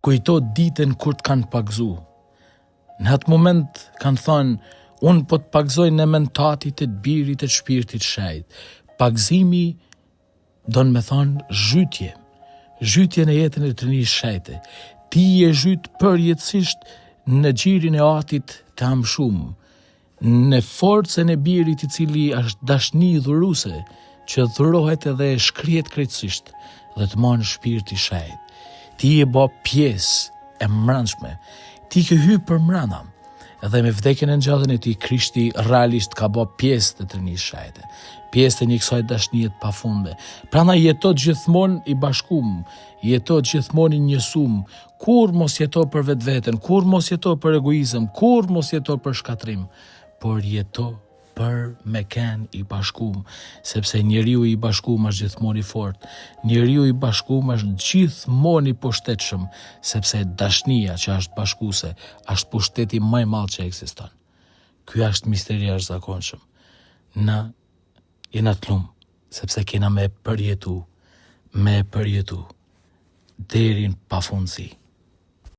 Kujto ditën kur të kanë pagëzu. Në atë moment kanë thënë, unë po të pagëzoj në emën t'Atit të Birit të Shpirtit Shejt. Pagëzimi don me thonë zhytje, zhytje në jetën e Trinisë Shejte. Ti je zhyt përjetësisht në gjirin e Atit të amshum, Në forcën e Birit i cili është dashni dhuruse, që dhurohet edhe shkrihet krejtësisht dhe të man Shpirti i Shenjtë. Ti je bo pjesë e mbrendshme. Ti ke hy përmrena. Dhe me vdekjen e ngjalljen e tij, Krishti realisht ka bo pjesë të Trinisë Shenjte, pjesë të një kësaj dashnie të pafundme. Prandaj jeto gjithmonë i bashkum, jeto gjithmonë i njësum, Kurrë mos jeto për vetveten, kurrë mos jeto për egoizëm, kurrë mos jeto për shkatërrim, por jeto për me ken i bashkum, sepse njeriu i bashkum është gjithmonë i fort, njeriu i bashkum është gjithmonë i pushtetshëm, sepse dashnia që është bashkuse, është pushteti më i madh që ekziston. Ky është misteri i jashtëzakonshëm. Na jena të lum, sepse kena me përjetu, me përjetu deri në pafundësi.